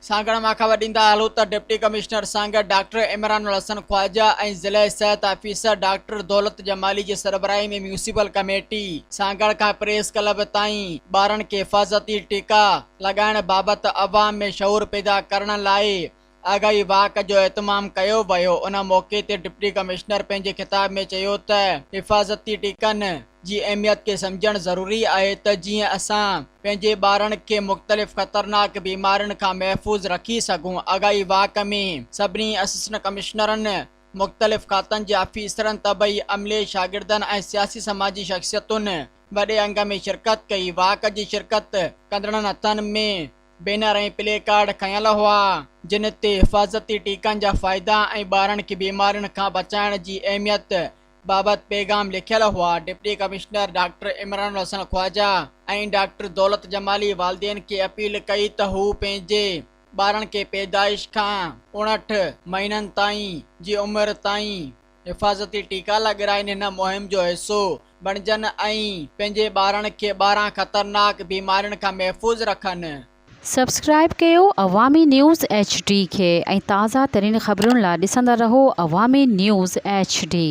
سانگهڙ مان خبر ڏيندا هلون ته deputy commissioner Sanghar doctor Imran ul Hassan Khawaja ۽ ضلعي صحت آفيسر ڊاڪٽر دولت جمالي جي سربراهي ۾ ميونسپل ڪميٽي سانگهڙ کان پريس ڪلب تائين ٻارن کي حفاظتي ٽيڪا لڳائڻ بابت عوام ۾ شعور پيدا ڪرڻ لاء آگاهي واڪ جو اهتمام ڪيو ويو. ان موقعي تي ڊپٽي ڪمشنر پنهنجي خطاب ۾ چيو ته حفاظتي ٽيڪن جي اهميت کي سمجهڻ ضروري آهي ته جيئن اسان پنهنجي ٻارن کي مختلف خطرناڪ بيمارين کان محفوظ رکي سگهون. آگاهي واڪ ۾ سڀني اسسٽنٽ ڪمشنرن، مختلف کاتن جي آفيسرن، طبعي عملي، شاگردن ۽ سياسي سماجي شخصيتن وڏي انگ ۾ شرڪت ڪئي. واڪ جي شرڪت ڪندڙن هٿن ۾ بينر ۽ پلي ڪارڊ کنيل هئا، جن تي حفاظتي ٽيڪن جا فائدا ۽ ٻارن کي بيمارين کان بچائڻ جي اهميت بابت پيغام لکيل هئا. Deputy commissioner doctor Imran ul Hassan Khawaja ۽ doctor Daulat Jamali والدين کي اپيل ڪئي ته هو پنهنجي ٻارن کي پيدائش کان 59 مهينن تائين جي عمر تائين حفاظتي ٽيڪا لڳرائين هن مهم جو حصو بڻجن ۽ پنهنجي ٻارن کي 12 خطرناڪ بيمارين کان محفوظ رکن. سبسڪرائيب ڪيو عوامي نيوز ايڇ ڊي کي ۽ تازه ترين خبرن لا ڏسندا رهو عوامي نيوز ايڇ ڊي.